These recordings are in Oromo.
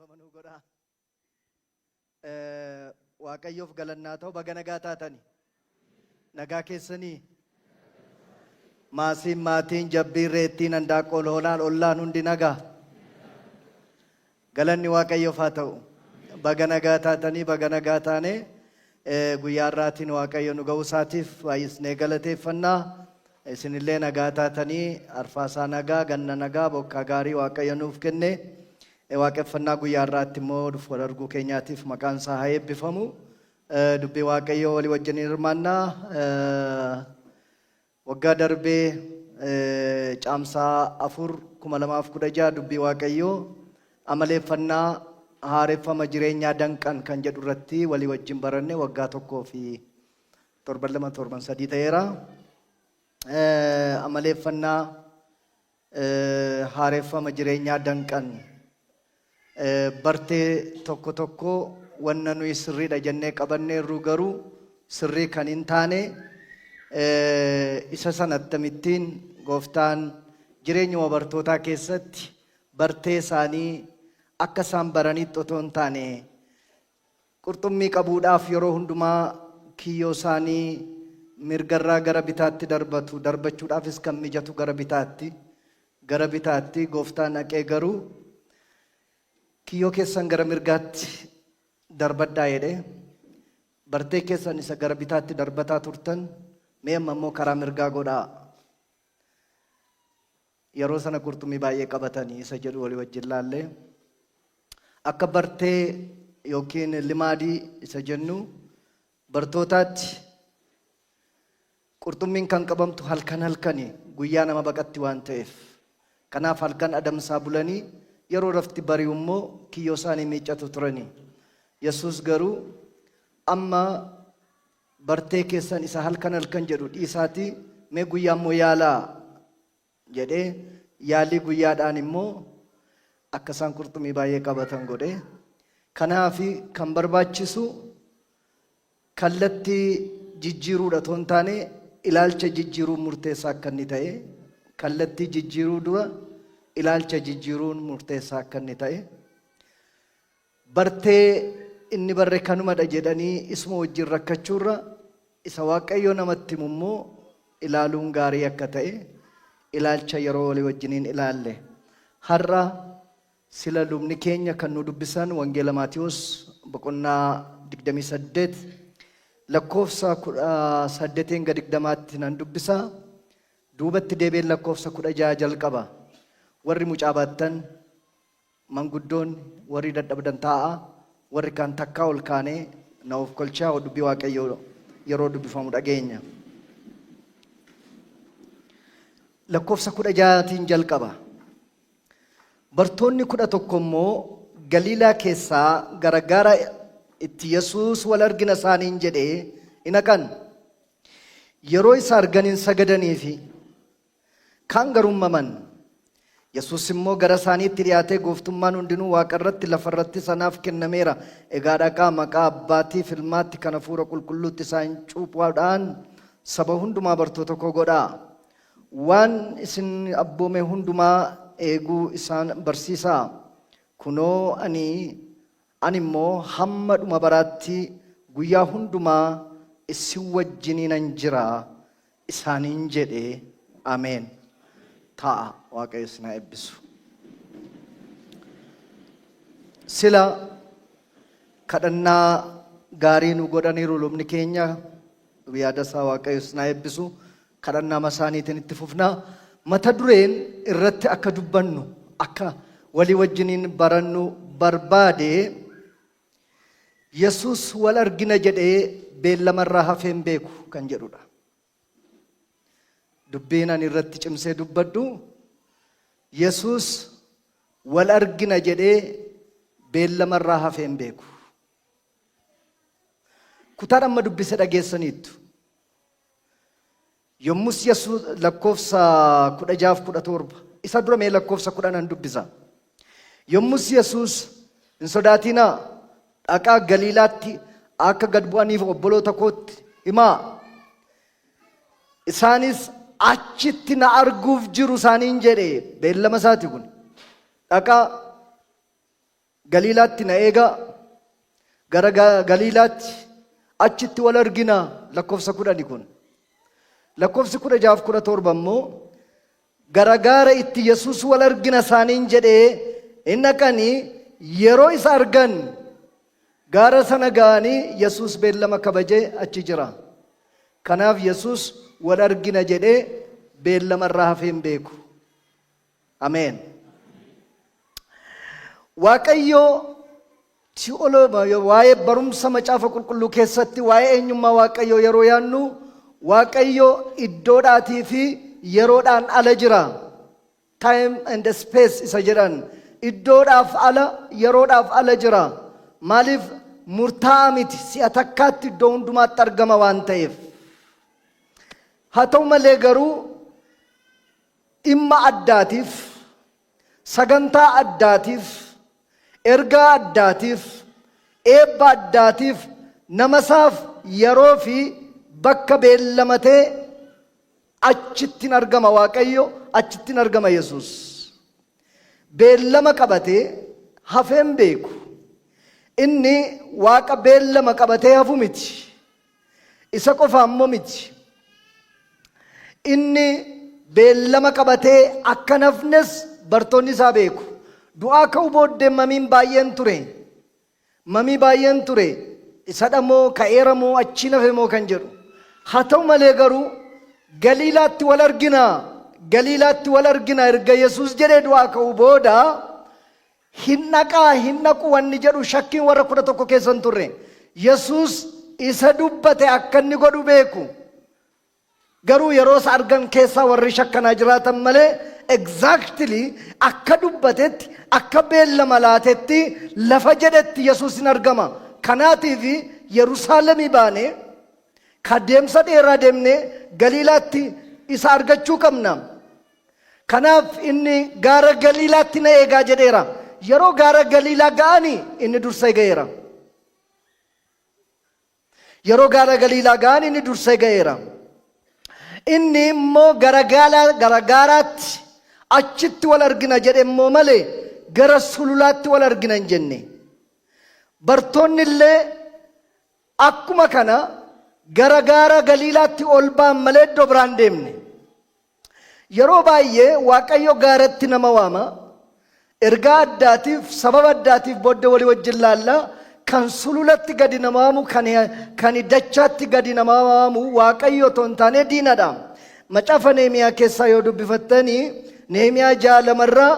Dhiifama nuu godhaa. Waaqayyoof galannaa ta'u baga nagaa taatani. Nagaa keessanii maasiin maatiin jabbiin reettiin handaaqqoon hoolaan ollaan hundi nagaa. Galanni Waaqayyoof haa ta'u. Baga nagaa taatanii baga nagaa taane guyyaa har'aatiin Waaqayyo nu ga'uu isaatiif baay'isnee galateeffannaa. Isinillee nagaa taatanii arfaasaa nagaa, ganna nagaa, bokkaa gaarii Waaqayyo nuuf kenne. Waaqeffannaa guyyaa har'aatti immoo dhufu wal arguu keenyaatiif maqaan isaa haa eebbifamu. Dubbii Waaqayyoo walii wajjin hirmaannaa. Waggaa darbee Caamsaa 4, 2016 dubbii Waaqayyoo amaleeffannaa haareffama jireenyaa danqan kan jedhu irratti walii wajjin baranne waggaa tokkoo fi torban lama torban sadii ta'eera. Amaleeffannaa haareffama jireenyaa danqan bartee tokko tokko wanna nuyi sirriidha jennee qabanneerru garuu sirrii kan hin taane isa sana akkamittiin gooftaan jireenyuma bartootaa keessatti bartee isaanii akka isaan baranitti otoo hin taane Qurxummii qabuudhaaf yeroo hundumaa kiyyoo isaanii mirgarraa gara bitaatti darbatu, darbachuudhaafis kan mijatu gara bitaatti. Gara bitaatti gooftaan dhaqee garuu kiyyoo keessan gara mirgaatti darbadhaa jedhe. Bartee keessan isa gara bitaatti darbataa turtan mee amma immoo karaa mirgaa godhaa. Yeroo sana qurxummii baay'ee qabatanii isa jedhu walii wajjin laalle. Akka bartee yookiin limaadii isa jennu bartootaatti qurxummiin kan qabamtu halkan halkani guyyaa nama baqatti waan ta'eef. Kanaaf halkan adamsaa bulanii yeroo rafti bari'u immoo kiyyoo isaanii miiccatu turani. Yesuus garuu amma bartee keessan isa halkan halkan jedhu dhiisaatii mee guyyaa immoo yaalaa jedhee yaalii guyyaadhaan immoo akka isaan qurxummii baay'ee qabatan godhe. Kanaaf kan barbaachisu kallattii jijjiiruudha otoo hin taane ilaalcha jijjiiruun murteessaa akka inni ta'e kallattii jijjiiruu dura ilaalcha jijjiiruun murteessaa akka inni ta'e bartee inni barre kanumadha jedhanii isuma wajjin rakkachuurra isa Waaqayyo namatti himu immoo ilaaluun gaarii akka ta'e ilaalcha yeroo walii wajjiniin ilaalle. Har'a sila lubni keenya kan nu dubbisan Wangeela Maatiyoos boqonnaa 28 lakkoofsa 18 hanga 20tti nan dubbisa. Duubatti deebi'een lakkoofsa 16 jalqaba. Warri mucaa baattan Manguddoonni, warri dadhabdan taa'aa, warri kaan takkaa ol kaanee na ofkolchaa dubbii Waaqayyoo yeroo dubbifamu dhageenya. Lakkoofsa 16tiin jalqaba. Bartoonni 11 immoo Galiilaa keessaa gara gaara itti Yesuus wal argina isaaniin jedhee in dhaqan. Yeroo isa argan in sagadaniifi. Kaan garuu maman. Yesuus immoo gara isaaniitti dhiyaatee gooftummaan hundinuu waaqa irratti lafa irrattis anaaf kennameera. Egaa dhaqaa maqaa abbaatiif ilmaatti kan hafuura qulqulluutti isaan cuuphuudhaan saba hundumaa bartoota koo godhaa. Waan isin abboome hundumaa eeguu isaan barsiisaa. Kunoo ani ani immoo hamma dhuma baraatti guyyaa hundumaa isin wajjiniinan jira isaaniin jedhe. Ameen. Taa'a Waaqayyo isin haa eebbisu. Sila kadhannaa gaarii nu godhaniiru lubni keenya yaada isaa Waaqayyo isin haa eebbisu. Kadhannaa masaaniitiin itti fufna. Mata dureen irratti akka dubbannu akka walii wajjiniin barannu barbaade Yesuus wal argina jedhee beellamarraa hafee hin beeku kan jedhudha. Dubbiin ani irratti cimsee dubbadhu Yesuus wal argina jedhee beellamarraa hafee hin beeku. Kutaan amma dubbise dhageessaniittu. Yommus Yesuus lakkoofsa 16 17 isa dura mee lakkoofsa 10 dubbisa. Yommus Yesuus hin sodaatinaa dhaqaa Galiilaatti akka gad bu'aniif obboloota kootti himaa. Isaanis achitti na arguuf jiru isaaniin jedhe beellama isaati kun. Dhaqaa Galiilaatti na eegaa. Gara Galiilaatti achitti wal argina, lakkoofsa 10 kun. Lakkoofsi 16f 17 immoo gara gaara itti Yesuus wal argina isaaniin jedhee hin dhaqanii, yeroo isa argan gaara sana ga'anii Yesuus beellama kabajee achi jira. Kanaaf Yesuus wal argina jedhee beellama irraa hafee hin beeku. Ameen. Waaqayyo waa'ee barumsa Macaafa Qulqulluu keessatti waa'ee eenyummaa Waaqayyoo yeroo yaannu, Waaqayyo iddoodhaatii fi yeroodhaan ala jira. Time and space isa jedhan, iddoodhaaf ala, yeroodhaaf ala jira. Maaliif? Murtaa'aa miti, si'a takkaatti iddoo hundumaatti argama waan ta'eef. Haa ta'u malee garuu dhimma addaatiif, sagantaa addaatiif, ergaa addaatiif, eebba addaatiif namasaaf yeroo fi bakka beellamatee achittiin argama Waaqayyo, achittiin argama Yesus. Beellama qabatee hafeen beeku. Inni Waaqa beellama qabatee hafu miti. Isa qofa ammoo miti. Inni beellama qabatee akka nafnes bartoonni isaa beeku. Du'aa ka'uu booddee mamiin baay'een ture. Mamii baay'een ture. Isadha moo, ka'eera moo, achi nafe moo kan jedhu. Haa ta'u malee garuu Galiilaatti wal argina. Galiilaatti wal argina erga Yesuus jedhee du'aa ka'uu booda, hin dhaqaa hin dhaqu wanni jedhu shakkiin warra 11 keessa hin turre. Yesuus isa dubbate akka inni godhu beeku. Garuu yeroo isa argan keessaa warri shakkanaa jiraatan malee, exactly akka dubbatetti, akka beellama laatetti, lafa jedhetti Yesuus hin argama. Kanaatiif Yerusaalemii baanee ka deemsa dheeraa deemnee Galiilaatti isa argachuu qabna. Kanaaf inni gaara Galiilaatti na eegaa jedheera. Yeroo gaara Galiilaa ga'anii inni dursee ga'eera. Yeroo gaara Galiilaa ga'an inni dursee ga'eera. Inni immoo gara gaaraatti achitti wal argina jedhe immoo malee gara sululaatti wal argina hin jenne. Bartoonni illee akkuma kana gara gaara Galiilaatti ol ba'an malee iddoo biraan deemne. Yeroo baay'ee Waaqayyo gaaratti nama waama. Ergaa addaatiif, sababa addaatiif booddee walii wajjin laalla. Kan sululatti gadi nama waamu, kan dachaatti gadi nama waamu Waaqayyo otoo hin taane diinadha. Macaafa Neemiyaa keessaa yoo dubbifattanii, Neemiyaa 6:2rraa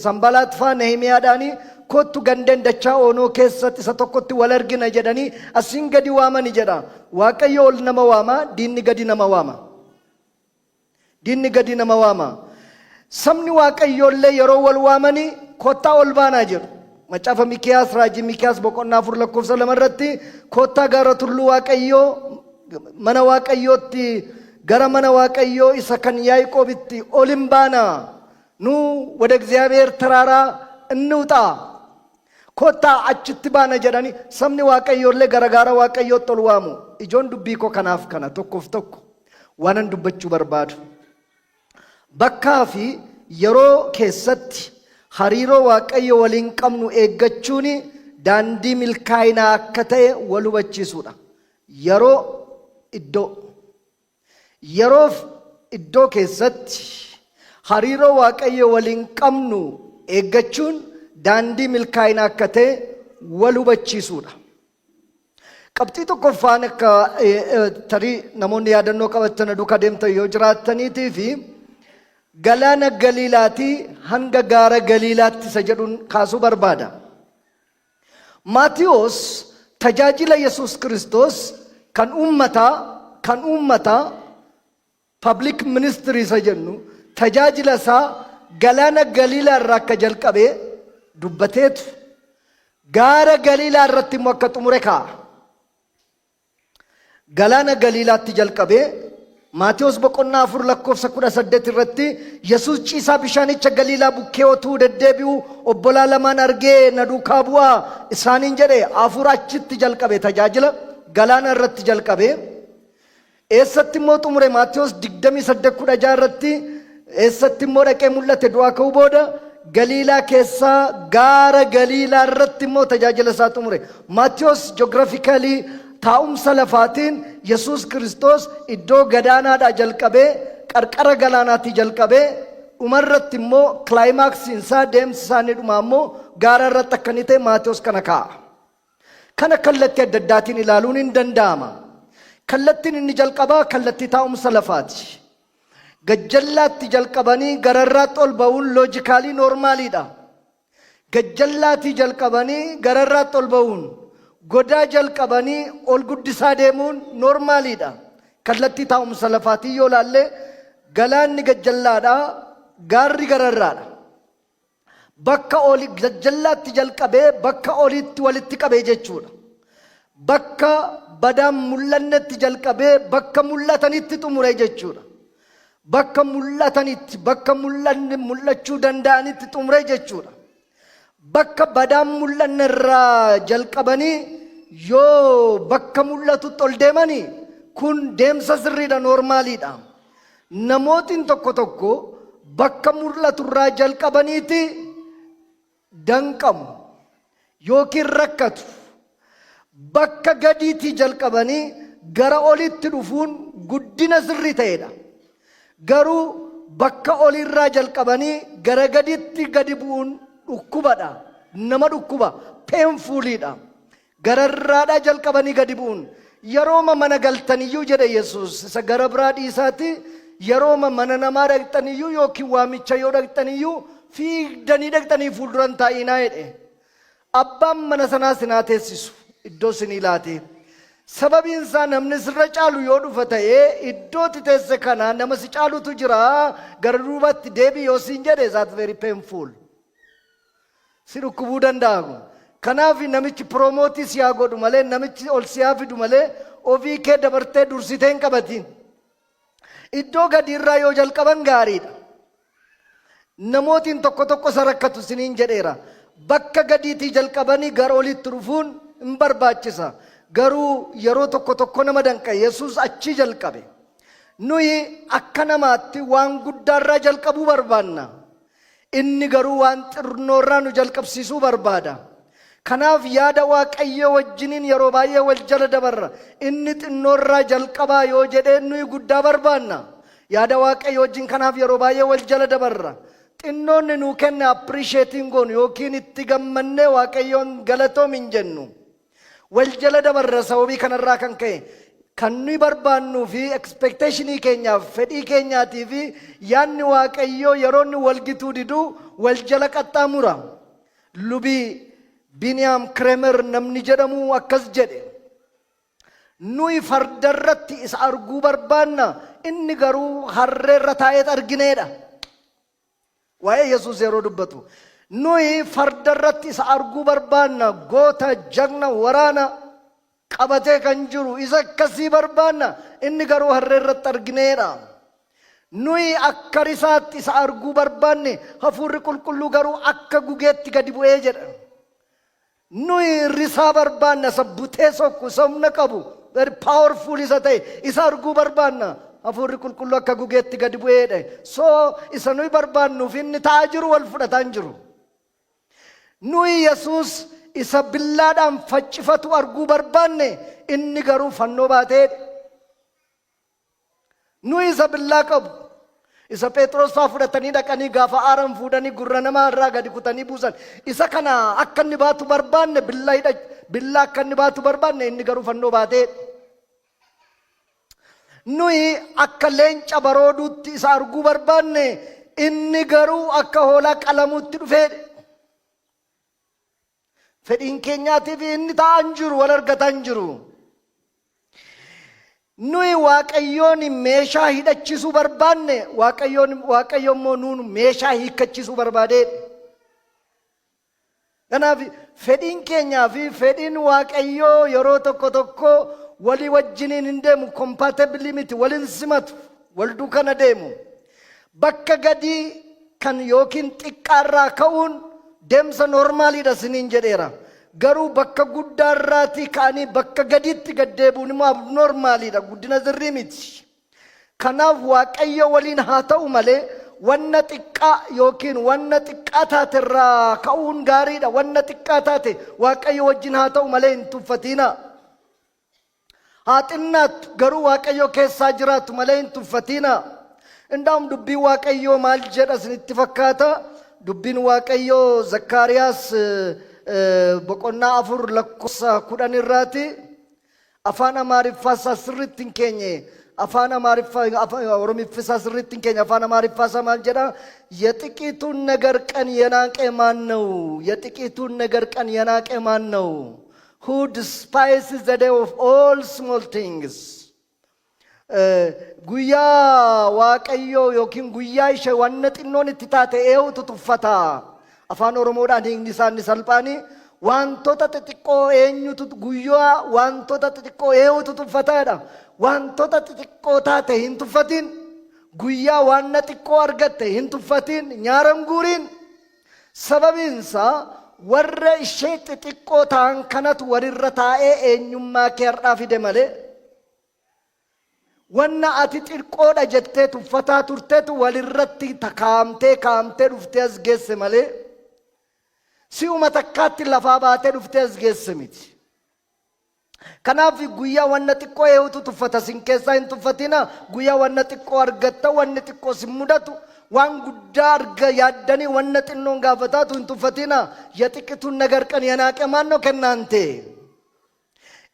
Sanbalaax faa Neemiyaadhaanii kottu gandeen dachaa Oonoo keessatti isa tokkotti wal argina jedhanii asiin gadi waamani jedha. Waaqayyo ol nama waama, diinni gadi nama waama. Diinni gadi nama waama. Sabni Waaqayyoollee yeroo wal waamanii kottaa ol baanaa jedhu. Macaafa Mikiyaas, raajii Mikiyaas boqonnaa 4 lakkoofsa 2 irratti, kottaa gaara tulluu Waaqayyoo, mana Waaqayyootti, gara mana Waaqayyoo isa kan Yaaqoobitti ol hin baanaa. ኑ ወደ እግዚአብሔር ተራራ እንውጣ፣ kottaa achitti baana jedhanii sabni Waaqayyoollee gara gaara Waaqayyootti ol waamu. Ijoon dubbii koo kanaaf kana tokkoof tokko waanan dubbachuu barbaadu. Bakkaa fi yeroo keessatti hariiroo Waaqayyo waliin qabnu eeggachuun daandii milkaa'inaa akka ta'e wal hubachiisuudha. Yeroo iddoo. Yeroof iddoo keessatti hariiroo Waaqayyo waliin qabnu eeggachuun daandii milkaa'inaa akka ta'e wal hubachiisuudha. Qabxii tokkoffaan, akka tarii namoonni yaadannoo qabatan duukaa deemtan yoo jiraattaniitii fi, galaana Galiilaatii hanga gaara Galiilaatti isa jedhuun kaasuu barbaada. Maatiyos tajaajila Yesuus Kiristoos kan uummataa, public ministry isa jennu, tajaajila isaa galaana Galiilaa irraa akka jalqabee dubbateetu gaara Galiilaa irratti immoo akka xumure kaa'a. Galaana Galiilaatti jalqabee, Maatiyos boqonnaa 4 lakkoofsa 18 irratti, Yesuus ciisaa bishaanicha Galiilaa bukkee otuu deddeebi'u obbolaa lamaan argee na duukaa bu'aa isaaniin jedhe. Afur achitti jalqabe, tajaajila galaana irratti jalqabe. Eessatti immoo xumure? Maatiyos 28:16 irratti eessatti immoo dhaqee mul'ate du'aa ka'uu booda? Galiilaa keessaa gaara Galiilaa irratti immoo tajaajila isaa xumure. Maatiyos geographically, taa'umsa lafaatiin, Yesuus Kiristoos iddoo gadaanaadhaa jalqabee, qarqara galaanaatii jalqabee, dhumarratti immoo climaxiin isaa, deemsi isaanii dhumaa immoo gaara irratti akka inni ta'e Maatiyos kana kaa'a. Kana kallattii adda addaatiin ilaaluun hin danda'ama. Kallattiin inni jalqabaa kallattii taa'umsa lafaati. Gajjallaatti jalqabanii gararraatti ol ba'uun logically normaliidha. Gajjallaatii jalqabanii gararraatti ol ba'uun, godaa jalqabanii ol guddisaa deemuun normaliidha. Kallattii taa'umsa lafaatii yoo laalle, galaanni gajjallaadha, gaarri gararraadha. Bakka oli gajjallaatti jalqabee bakka olitti walitti qabee jechuudha. Bakka badaan mul'annetti jalqabee bakka mul'atanitti xumure jechuudha. Bakka mul'atanitti, bakka mul'anne mul'achuu danda'anitti xumure jechuudha. Bakka badaan mul'anne irraa jalqabanii yoo bakka mul'atutti ol deemanii, kun deemsa sirriidha, normaliidha. Namootiin tokko tokko bakka mul'atu irraa jalqabaniiti danqamu yookiin rakkatu. Bakka gadiitii jalqabanii gara olitti dhufuun guddina sirrii ta'edha. Garuu bakka oliirraa jalqabanii gara gaditti gadi bu'uun dhukkubadha. Nama dhukkuba, painfuliidha. Gararraadhaa jalqabanii gadi bu'uun, yerooma mana galtaniyyuu jedhe Yesuus, isa gara biraa dhiisaati, yerooma mana namaa dhaqxaniyyuu yookiin waamicha yoo dhaqxaniyyuu, fiigdanii dhaqxanii fuulduran taa'inaa jedhe. Abbaan mana sanaa sinaa teessisu iddoo sinii laatee. Sababiin isaa namni sirra caalu yoo dhufa ta'ee, iddootti teesse kana nama si caalutu jira, gara duubatti deebii yoo siin jedhe, that very painful. Si dhukkubuu danda'a kun. Kanaaf namichi promote si haa godhu malee, namichi ol si haa fidu malee, ofii kee dabartee dursitee hin qabatin. Iddoo gadiirraa yoo jalqaban gaariidha. Namootiin tokko tokko isa rakkatu siniin jedheera. Bakka gadiitii jalqabanii gara olitti dhufuun hin barbaachisa. Garuu yeroo tokko tokko nama danqa. Yesuus achii jalqabe. Nuyi akka namaatti waan guddaarraa jalqabuu barbaanna. Inni garuu waan xinnoorraa nu jalqabsiisuu barbaada. Kanaaf yaada Waaqayyoo wajjiniin yeroo baay'ee wal jala dabarra. Inni xinnoorraa jalqabaa yoo jedhee, nuyi guddaa barbaanna. Yaada Waaqayyoo wajjin kanaaf yeroo baay'ee wal jala dabarra. Xinnoonni nuu kenne appreciate hin goonu yookiin itti gammannee Waaqayyoon galatoom hin jennu. Wal jala dabarra. Sababii kanarraa kan ka'e, kan nuyi barbaannuu fi expectationii keenyaaf, fedhii keenyaatii fi yaadni Waaqayyoo yeroo inni wal gituu diduu wal jala qaxxaamura. Lubii Biniyaam Kireemer namni jedhamu akkas jedhe. Nuyi fardarratti isa arguu barbaanna, inni garuu harreerra taa'eet argineedha. Waa'ee Yesuus yeroo dubbatu. Nuyi fardarratti isa arguu barbaanna, goota jagna waraana qabatee kan jiru isa akkasii barbaanna, inni garuu harreerratti argineedha. Nuyi akka risaatti isa arguu barbaanne, hafuurri qulqulluu garuu akka gugeetti gadi bu'ee jedha. Nuyi risaa barbaanna, isa butee sokku, isa humna qabu, very powerful isa ta'e isa arguu barbaanna. Hafuurri qulqulluu akka gugeetti gadi bu'eedha. So isa nuyi barbaannuuf inni ta'aa jiru wal fudhataa hin jiru. Nuyi Yesuus isa billaadhaan faccifatu arguu barbaanne, inni garuu fannoo baateedha. Nuyi isa billaa qabu, isa Phexros faa fudhatanii dhaqanii gaafa aaran fuudhanii gurra namaa irraa gadi kutanii buusan, isa kana akka inni baatu barbaanne, billaa hidha, billaa akka inni baatu barbaanne, inni garuu fannoo baateedha. Nuyi akka leenca barooduutti isa arguu barbaanne, inni garuu akka hoolaa qalamuutti dhufeedha. Fedhiin keenyaatiif inni ta'an jiru wal argataa hin jiru. Nuyi Waaqayyoon meeshaa hidhachiisuu barbaanne, Waaqayyoon Waaqayyo immoo nuun meeshaa hiikkachiisuu barbaadeedha. Kanaaf fedhiin keenyaa fi fedhiin Waaqayyoo yeroo tokko tokko walii wajjiniin hin deemu, compatible miti, walin simatu, wal duukana deemu. Bakka gadii kan yookiin xiqqaarraa ka'uun deemsa normaliidha siniin jedheera. Garuu bakka guddaarraatii ka'anii bakka gadiitti gad deebi'uun immoo abnormaliidha, guddina sirrii miti. Kanaaf Waaqayyo waliin haa ta'u malee, Wanna xiqqaa yookiin wanna xiqqaa taate irraa ka'uun gaariidha. Wanna xiqqaa taate Waaqayyo wajjin haa ta'u malee hin tuffatiina. Haa xinnaattu, garuu Waaqayyo keessaa jiraatu malee hin tuffatiina. Indaa'um dubbiin Waaqayyoo maal jedha isinitti fakkaata? Dubbiin Waaqayyoo Zakkaariyaas boqonnaa 4 lakkoofsa 10 irraati. Afaan Amaariffaa isaa sirriitti hin keenye. Afaan Amaariffaa, Oromiffi isaa sirriitti hin keenye. Afaan Amaariffaa isaa maal jedha? የጥቂቱን ነገር ቀን የናቀ ማን ነው? የጥቂቱን ነገር ቀን የናቀ ማን ነው? Who despises the day of all small things? Guyyaa Waaqayyoo yookiin guyyaa ishee wanna xinnoon itti taate eenyutu tuffata? Afaan Oromoodhaan hiikni isaa inni salphaani, wantoota xixiqqoo eenyutu, guyyaa wantoota xixiqqoo eenyutu tuffataadha. Wantoota xixiqqoo taate hin tuffatin. Guyyaa wanna xiqqoo argatte hin tuffatin, nyaaran guuriin. Sababiinsaa warra ishee xixiqqoo ta'an kanatu walirra taa'ee eenyummaa kee har'aa fide malee, wanna ati xiqqoodha jettee tuffataa turteetu walirratti kaamtee kaamtee dhuftee as geesse malee, si'uma takkaatti lafaa baatee dhuftee as geesse miti. Kanaaf guyyaa wanna xiqqoo eenyutu tuffata sin keessaa hin tuffatina. Guyyaa wanna xiqqoo argatta, wanni xiqqoo sin mudatu, waan guddaa arga yaaddanii wanna xinnoon gaafataatu hin tuffatina. የጥቂቱን ነገር ቀን የናቀ ማን ነው ከእናንተ?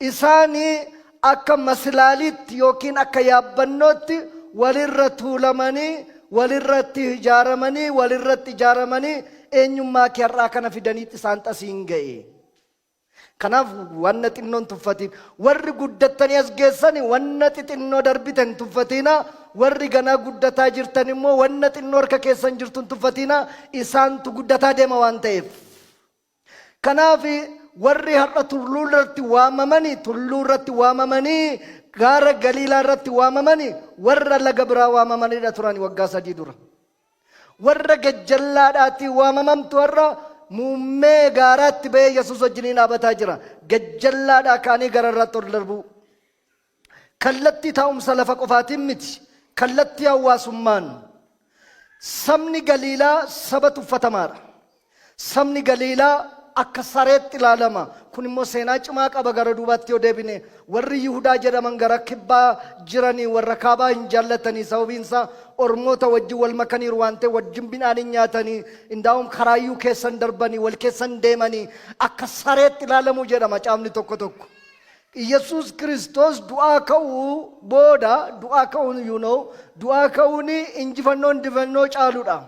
Isaanii akka maslaalitti yookiin akka yaabbannootti walirra tuulamanii, walirratti ijaaramanii, walirratti ijaaramanii eenyummaa kee har'aa kana fidaniitti isaan xasiin ga'e. Kanaaf wanna xinnoon tuffatiin. Warri guddattanii as geessani wanna xixinnoo darbitan tuffatiina. Warri ganaa guddataa jirtan immoo wanna xinnoo harka keessan jirtu hin tuffatiina. Isaantu guddataa deema waan ta'eef. Kanaaf warri har'a tulluu irratti waamamanii, tulluu irratti waamamanii, gaara Galiilaa irratti waamamanii, warra laga biraa waamamanidha turan waggaa 3 dura. Warra gajjallaadhaatii waamamamtu har'a muummee gaaraatti ba'ee Yesuus wajjiniin dhaabataa jira. Gajjallaadhaa kaanii gara irratti ol darbuu. Kallattii taa'umsa lafa qofaatiin miti. Kallattii hawaasummaan. Sabni Galiilaa saba tuffatamaadha. Sabni Galiilaa akka sareetti ilaalama. Kun immoo seenaa cimaa qaba gara duubaatti yoo deebine. Warri Yihudaa jedhaman gara kibbaa jiranii warra kaabaa hin jaallatanii, sababiin isaa ormoota wajjin wal makaniiru waan ta'eef, wajjin midhaan hin nyaatanii, indaa'um karaayyuu keessan darbanii wal keessan deemanii akka sareetti ilaalamu jedhama caafni tokko tokko. Yesuus Kiristoos du'aa ka'uu booda, du'aa ka'uun du'aa ka'uun injifannoo injifannoo caaludha.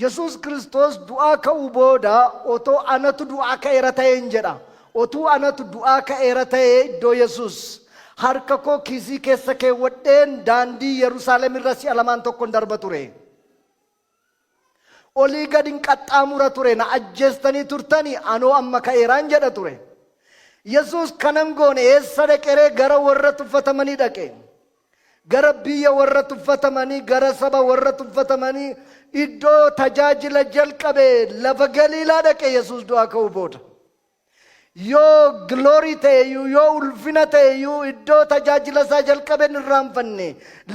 Yesuus Kiristoos du'aa ka'uu booda otoo anatu du'aa ka'eera ta'een jedha. Otuu anatu du'aa ka'eera ta'ee iddoo Yesuus, harka koo kiisii keessa keewwadheen daandii Yerusaalem irra si'a lamaan tokkon darba ture. Olii gadi hin qaxxaamura ture, na ajjeestanii turtanii, anoo amma ka'eeraan jedha ture. Yesuus kanan goone. Eessa dhaqeree? Gara warra tuffatamanii dhaqe. Gara biyya warra tuffatamanii, gara saba warra tuffatamanii, iddoo tajaajila jalqabe lafa Galiilaa dhaqe Yesuus du'aa ka'uu booda. Yoo glory ta'eyyuu, yoo ulfina ta'eyyuu, iddoo tajaajila isaa jalqabe hin irraanfanne,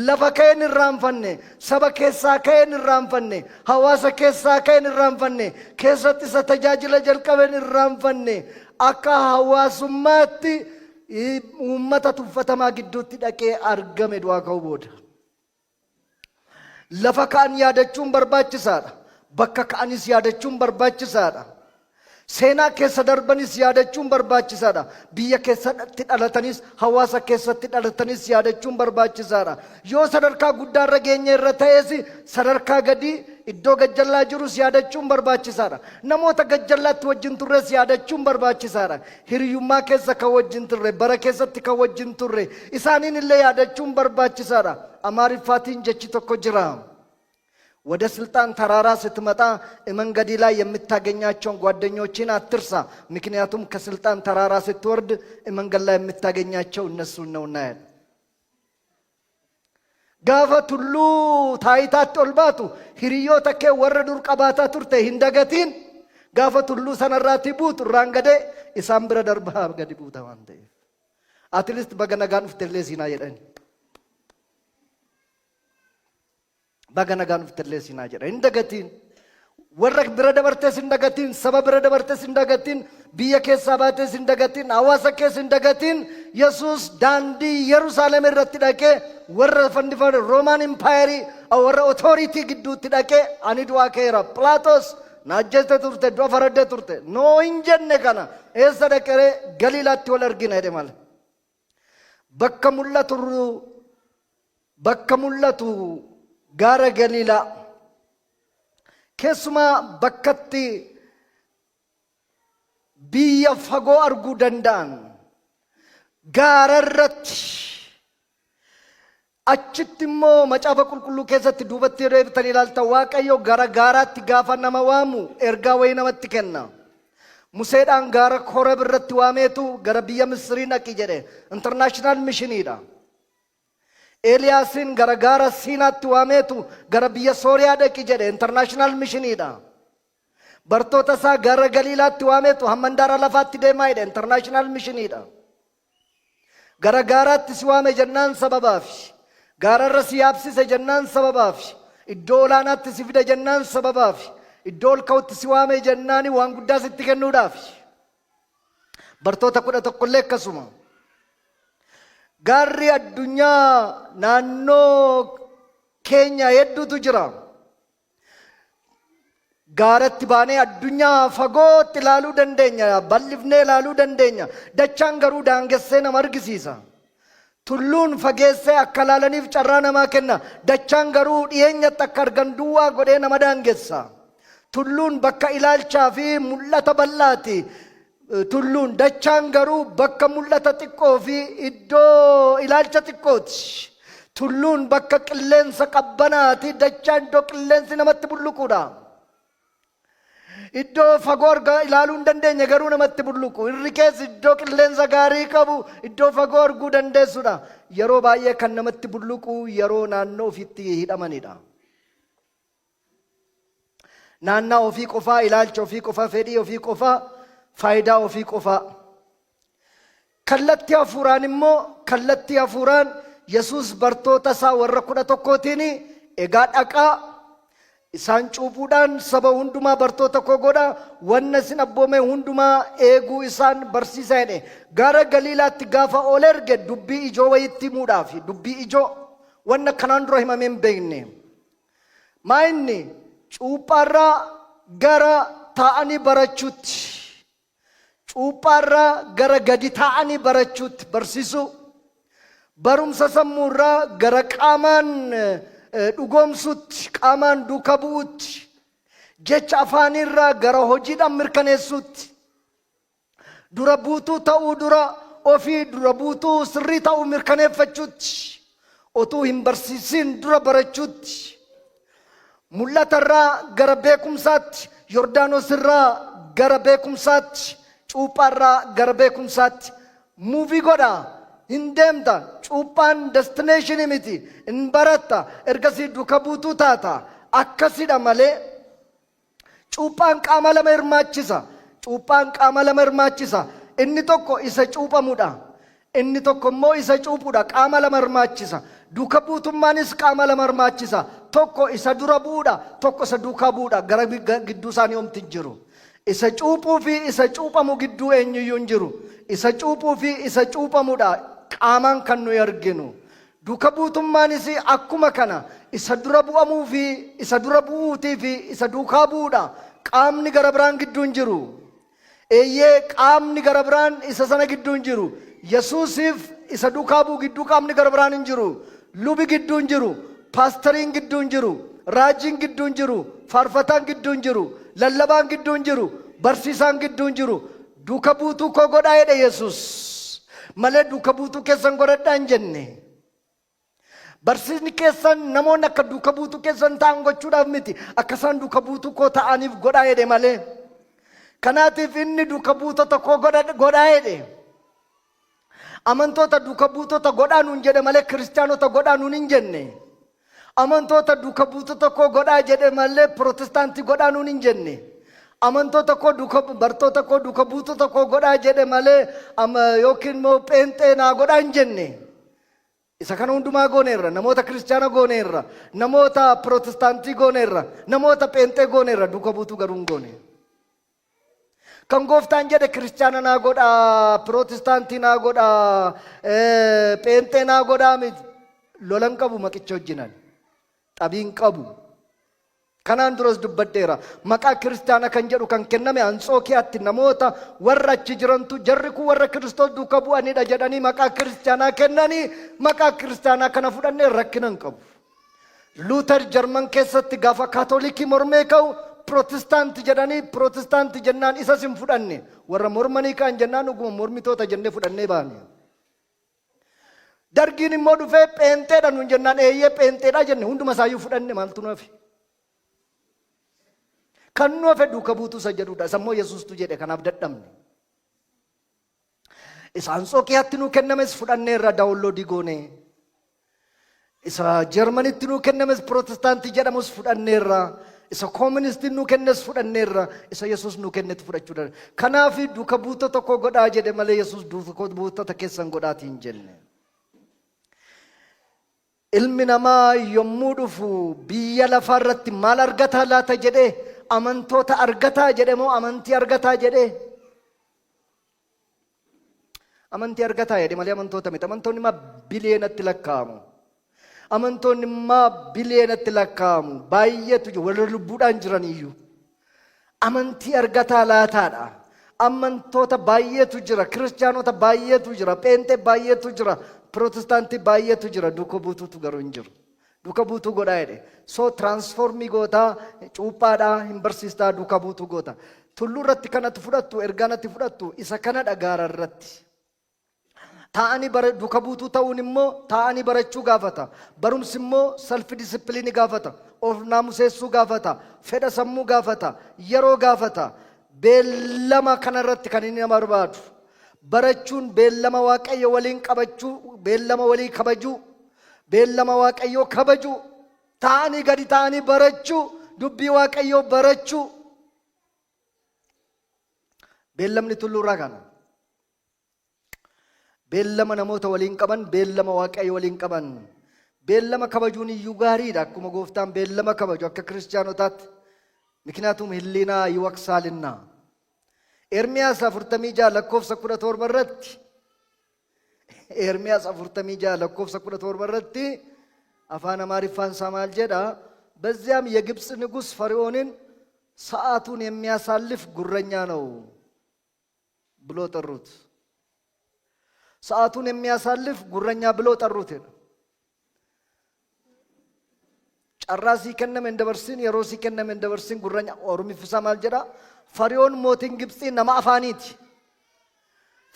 lafa ka'e hin irraanfanne, saba keessaa ka'e hin irraanfanne, hawaasa keessaa ka'e hin irraanfanne, keessatti isa tajaajila jalqabe hin irraanfanne. Akka hawaasummaatti uummata tuffatamaa gidduutti dhaqee argame du'aa ka'uu booda. Lafa ka'an yaadachuun barbaachisaadha. Bakka ka'anis yaadachuun barbaachisaadha. Seenaa keessa darbanis yaadachuun barbaachisaadha. Biyya keessatti dhalatanis, hawaasa keessatti dhalatanis yaadachuun barbaachisaadha. Yoo sadarkaa guddaa irra geenye irra ta'es, sadarkaa gadii iddoo gajjallaa jirus yaadachuun barbaachisaadha. Namoota gajjallaatti wajjin turres yaadachuun barbaachisaadha. Hiriyummaa keessa kan wajjin turre, bara keessatti kan wajjin turre, isaaniin illee yaadachuun barbaachisaadha. Amaariffaatiin jechi tokko jira. ወደ ስልጣን ተራራ ስትመጣ መንገድ ላይ የምታገኛቸውን ጓደኞችን አትርሳ። ምክንያቱም ከስልጣን ተራራ ስትወርድ መንገድ ላይ የምታገኛቸው እነሱን ነውና ያለ። Gaafa tulluu taayitaatti ol baatu hiriyoota kee warra dur qabaataa turte hin dagatiin. Gaafa tulluu sanarraatti buutu irraan gadee isaan bira darbaa gadi buuta waan ta'eef. At least baga nagaan dhuftellee siinaa jedhani. Baga nagaan dhuftellee siinaa jedha. Hin dagatiin. Warra bira dabartees hin dagatiin, saba bira dabartees hin dagatiin, biyya keessaa baatees hin dagatiin, hawaasa keessa hin dagatiin. Yesuus daandii Yerusaalem irratti dhaqee warra fannifame Roman Empire warra authority gidduutti dhaqee, "Ani du'aa ka'eera. Pilaatos, na ajjeeste turte, du'a faraddee turte." Noo hin jenne. Kana eessa dhaqee? Galiilaatti wal argina jedhe malee. Bakka mul'atu, bakka mul'atu gaara Galiilaa. Keessumaa bakkatti biyya fagoo arguu danda'an gaara irratti. Achitti immoo Macaafa Qulqulluu keessatti duubatti yeroo deebitanii ilaaltan, Waaqayyo gara gaaraatti gaafa nama waamu ergaa wayii namatti kenna. Museedhaan gaara Koreb irratti waameetu gara biyya Misrii dhaqi jedhe. International missioniidha. Eeliyaasiin gara gaara Siinaatti waameetu gara biyya Sooriyaa dhaqi jedhe. International missioniidha. Bartoota isaa gara Galiilaatti waameetu hamma handaara lafaatti deemaa jedhe. International missioniidha. Gara gaaraatti si waame jennaan sababaafi. Gaararra si yaabsise jennaan sababaafi. Iddoo olaanaatti si fide jennaan sababaafi. Iddoo ol ka'utti si waame jennaani waan guddaa sitti kennuudhaafi. Bartoota 11llee akkasuma. Gaarri addunyaa naannoo keenya hedduutu jira. Gaaratti baanee addunyaa fagootti ilaaluu dandeenya, bal'ifnee ilaaluu dandeenya. Dachaan garuu daangessee nama argisiisa. Tulluun fageessee akka ilaalaniif carraa namaa kenna. Dachaan garuu dhiyeenyatti akka argan duwwaa godhee nama daangessa. Tulluun bakka ilaalchaa fi mul'ata bal'aati. Tulluun, dachaan garuu bakka mul'ata xiqqoo fi iddoo ilaalcha xiqqooti. Tulluun bakka qilleensa qabbanaati. Dachaan iddoo qilleensi namatti bulluquudha. Iddoo fagoo argaa ilaaluu hin dandeenye garuu namatti bulluqu. Irri keessa iddoo qilleensa gaarii qabu, iddoo fagoo arguu dandeessudha. Yeroo baay'ee kan namatti bulluqu yeroo naannoo ofiitti hidhamanidha. Naannaa ofii qofaa, ilaalcha ofii qofaa, fedhii ofii qofaa, faayidaa ofii qofaa. Kallattii hafuuraan immoo, kallattii hafuuraan Yesuus bartoota isaa warra 11tiin, "Egaa dhaqaa, isaan cuuphuudhaan saba hundumaa bartoota koo godhaa, wanna isin abboome hundumaa eeguu isaan barsiisaa" jedhe. Gara Galiilaatti gaafa ol erge dubbii ijoo wayitti himuudhaaf, dubbii ijoo wanna kanaan dura himamee hin beekne. Maa inni cuuphaarraa gara taa'anii barachuutti, cuuphaarraa gara gadi taa'anii barachuutti barsiisuu, barumsa sammuurraa gara qaamaan dhugoomsuutti, qaamaan duuka bu'uutti, jecha afaaniirraa gara hojiidhaan mirkaneessuutti, dura buutuu ta'uu dura ofii dura buutuu sirrii ta'uu mirkaneeffachuutti, otuu hin barsiisin dura barachuutti, mul'atarraa gara beekumsaatti, Yordaanosirraa gara beekumsaatti, cuuphaarraa gara beekumsaatti move godha. Hin deemta. Cuuphaan destinationii miti. Hin baratta, ergasii duuka buutuu taata. Akkasidha malee cuuphaan qaama lama hirmaachisa. Cuuphaan qaama lama hirmaachisa. Inni tokko isa cuuphamudha, inni tokko immoo isa cuuphudha. Qaama lama hirmaachisa. Duuka buutummaanis qaama lama hirmaachisa. Tokko isa dura bu'uudha, tokko isa duukaa bu'uudha. Gara gidduu isaanii homti hin jiru. Isa cuuphuu fi isa cuuphamu gidduu eenyuyyuu hin jiru. Isa cuuphuu fi isa cuuphamudha qaamaan kan nuyi arginu. Duuka buutummaanis akkuma kana, isa dura bu'amuu fi isa dura bu'uutii fi isa duukaa bu'uudha. Qaamni gara biraan gidduu hin jiru. Eeyyee, qaamni gara biraan isa sana gidduu hin jiru. Yesuusiif isa duukaa bu'u gidduu qaamni gara biraan hin jiru. Lubi gidduu hin jiru. Paastariin gidduu hin jiru. Raajiin gidduu hin jiru. Faarfataan gidduu hin jiru. Lallabaan gidduu hin jiru. Barsiisaan gidduu hin jiru. "Duuka buutuu koo godhaa" jedhe Yesuus. Malee "Duuka buutuu keessan godhadhaa" hin jenne. Barsiisni keessan namoonni akka duuka buutuu keessan ta'an gochuudhaaf miti. Akka isaan duuka buutuu koo ta'aniif godhaa jedhe malee. Kanaatiif inni "Duuka buutota koo godhaa" jedhe. Amantoota duuka buutota godhaa nuun jedhe malee kiristaanota godhaa nuun hin jenne. Amantoota duuka buutota koo godhaa jedhe malee pirootestaantii godhaa nuun hin jenne. Amantoota koo duuka, bartoota koo, duuka buutota koo godhaa jedhe malee yookiin immoo pheenxee naa godhaa hin jenne. Isa kana hundumaa gooneerra, namoota kiristaana gooneerra, namoota pirootestaantii gooneerra, namoota pheenxee gooneerra, duuka buutuu garuu hin goone. Kan Gooftaan jedhe kiristaana naa godhaa, pirootestaantii naa godhaa, pheenxee naa godhaa miti. Lolan qabu maqicha wajjinan. Xabiin qabu. Kanaan duras dubbadheera. Maqaa kiristaana kan jedhu kan kenname Antsookiyaatti namoota warra achi jirantu jarri kun warra Kiristoos duuka bu'anidha jedhanii maqaa kiristaanaa kennanii, maqaa kiristaanaa kana fudhannee rakkina hin qabu. Luuter Jarman keessatti gaafa Kaatolikii mormee ka'u Pirootestaanti jedhanii, Pirootestaanti jennaan isas hin fudhanne. Warra mormanii ka'an jennaan dhuguma mormitoota jennee fudhannee baane. Dargiin immoo dhufee pheenxeedha nuun jennaan eeyyee pheenxeedha jenne, hunduma isaayyuu fudhanne. Maaltu nu hafe? Kan nu hafe duuka buutuu isa jedhudha. Isa immoo Yesuustu jedhe, kanaaf dadhabne. Isa Antsookiyaatti nuu kennames fudhanneerra, download goone. Isa Jarmanitti nuu kennames, Pirootestaantii jedhamus fudhanneerra. Isa Kooministiin nuu kennes fudhanneerra. Isa Yesuus nuu kennetti fudhachuu dandeenya. Kanaaf duuka buutota tokko godhaa jedhe malee Yesuus duuka buutota keessan godhaatii hin jenne. Ilmi namaa yommuu dhufu biyya lafaa irratti maal argataa laata jedhee, amantoota argataa jedhe moo amantii argataa jedhee? Amantii argataa jedhe malee amantoota miti. Amantoonni maa biliyeenatti lakkaa'amu. Amantoonni maa biliyeenatti lakkaa'amu. Baay'eetu jiru warra lubbuudhaan jiran iyyuu. Amantii argataa laataadha. Amantoota baay'eetu jira. Kiristaanota baay'eetu jira. Pheenxee baay'eetu jira. Pirootestaantii baay'eetu jira. Duuka buutuutu garuu hin jiru. Duuka buutuu godhaa jedhe. So transform gootaa, cuuphaadhaa, hin barsiistaa, duuka buutuu goota. Tulluu irratti kanatti fudhattu, ergaa natti fudhattu isa kanadha gaara irratti. Taa'anii bara duuka buutuu ta'uun immoo taa'anii barachuu gaafata. Barumsi immoo self discipline gaafata. Of naamuseessuu gaafata. Fedha sammuu gaafata. Yeroo gaafata. Beellama kanarratti kan inni nama barbaadu. Barachuun beellama Waaqayyo waliin qabachuu, beellama walii kabajuu, beellama Waaqayyoo kabajuu, taa'anii gadi taa'anii barachuu, dubbii Waaqayyoo barachuu. Beellamni tulluurraa kana. Beellama namoota waliin qaban, beellama Waaqayyo waliin qaban. Beellama kabajuun iyyuu gaariidha. Akkuma Gooftaan beellama kabaju akka kiristaanotaatti. ምክንያቱም ሕሊና ይወቅሳልና። Ermiyaas 46 lakkoofsa 17 irratti, Ermiyaas 46 lakkoofsa 17 irratti, afaan Amaariffaan isaa maal jedha? በዚያም የግብፅ ንጉሥ ፈርዖንን ሰዓቱን የሚያሳልፍ ጉረኛ ነው ብሎ ጠሩት። ሰዓቱን የሚያሳልፍ ጉረኛ ብሎ ጠሩት። Carraa sii kenname hin dabarsin, yeroo sii kenname hin dabarsin, gurranya. Oromiffisaa maal jedha? Fari'oon mootiin Gibxii nama afaaniiti.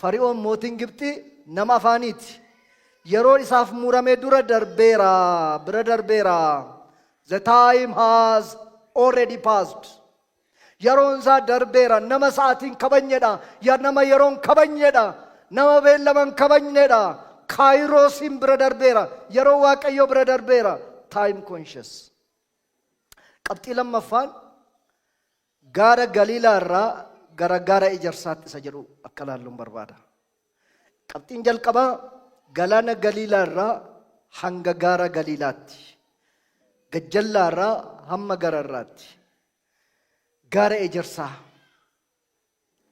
Fari'oon mootiin Gibxii nama afaaniiti. Yeroo isaaf muramee dura darbeera, bira darbeera. The time has already passed. Yeroon isaa darbeera. Nama sa'aatiin kabajnedha. Ya nama yeroon kabajnedha. Nama beellaman kabajnedha. Kaayiroosiin bira darbeera. Yeroo Waaqayyoo bira darbeera. Time conscious. Qabxii lammaffaan gaara Galiilaa irraa gara gaara Ejersaatti isa jedhu akka laalluun barbaada. Qabxiin jalqabaa galaana Galiilaa irraa hanga gaara Galiilaatti. Gajjallaa irraa hamma gararraatti. Gaara Ejersaa.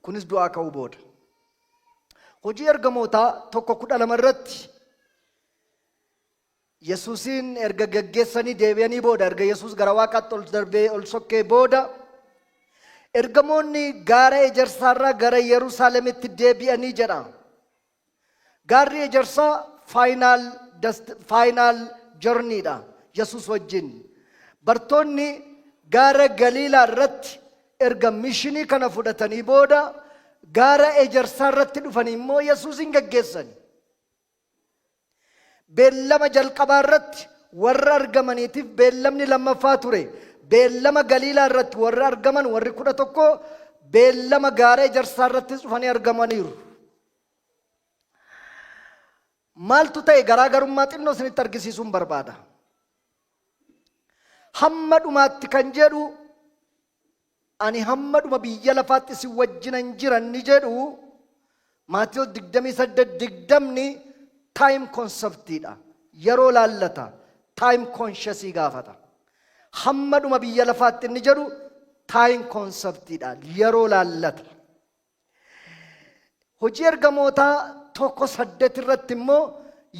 Kunis du'aa ka'uu booda. Hojii Ergamootaa 1:12 irratti Yesuusiin erga gaggeessanii deebi'anii booda, erga Yesuus gara Waaqaatti ol darbee ol sokkee booda, ergamoonni gaara Ejersaarraa gara Yerusaalemitti deebi'anii jedha. Gaarri Ejersaa final journey dha Yesuus wajjin. Bartoonni gaara Galiilaa irratti erga mission kana fudhatanii booda gaara Ejersaa irratti dhufanii immoo Yesuusin gaggeessani. Beellama jalqabaa irratti warra argamaniitiif beellamni lammaffaa ture. Beellama Galiilaa irratti warra argaman warri 11 beellama gaara Ejersaa irrattis dhufanii argamaniiru. Maaltu ta'e? Garaagarummaa xinnoo isinitti argisiisuun barbaada. Hamma dhumaatti kan jedhu, ani hamma dhuma biyya lafaatti isin wajjinan jiran ni jedhu Maatiyos 28:20 time concept iidha. Yeroo laallata. Time conscious gaafata. Hamma dhuma biyya lafaatti inni jedhu time conceptiidha. Yeroo laallata. Hojii Ergamootaa 1:8 irratti immoo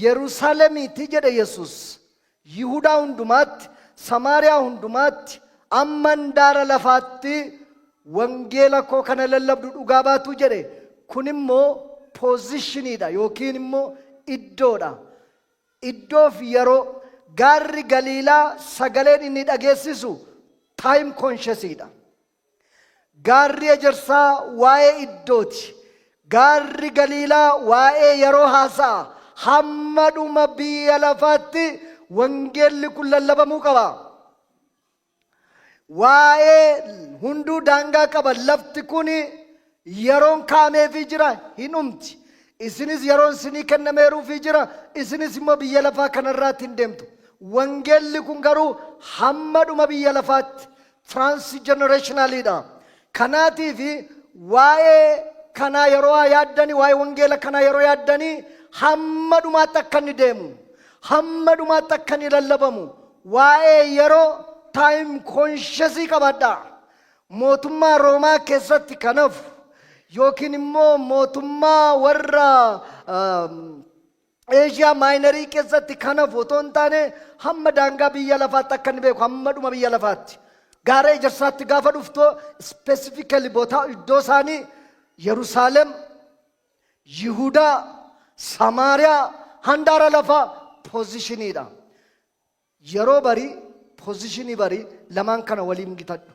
Yerusaalemiiti jedhe Yesus. Yihudaa hundumaatti, Samaariyaa hundumaatti, amma handaara lafaatti wangeela koo kana lallabdu dhugaa baatu jedhe. Kun immoo positioniidha yookiin immoo iddoodha. Iddoof yeroo gaarri Galiilaa sagaleen inni dhageessisu time consciousiidha. Gaarri Ejersaa waa'ee iddooti. Gaarri Galiilaa waa'ee yeroo haasa'a. Hamma dhuma biyya lafaatti wangeelli kun lallabamuu qaba. Waa'ee hunduu daangaa qaba. Lafti kun yeroon kaa'ameefii jira, hin dhumti. Isinis yeroon isinii kennameeruufii jira. Isinis immoo biyya lafaa kanarraatti hin deemtu. Wangeelli kun garuu hamma dhuma biyya lafaatti transgenerationaliidha. Kanaatiif waa'ee kanaa yeroo yaaddanii, waa'ee wangeela kanaa yeroo yaaddanii, hamma dhumaatti akka inni deemu, hamma dhumaatti akka inni lallabamu, waa'ee yeroo time consciousii qabadha. Mootummaa Roomaa keessatti kanaaf yookiin immoo mootummaa warra Eeshiyaa Maayinarii keessatti kanaaf otoo hin taane, hamma daangaa biyya lafaatti akka inni beeku, hamma dhuma biyya lafaatti. Gaara Ejersaatti gaafa dhuftoo specifically bootaa iddoo isaanii Yerusaalem, Yihudaa, Samaariyaa, handaara lafaa positioniidha. Yeroo barii, positionii barii, lamaan kana waliin gitadhu.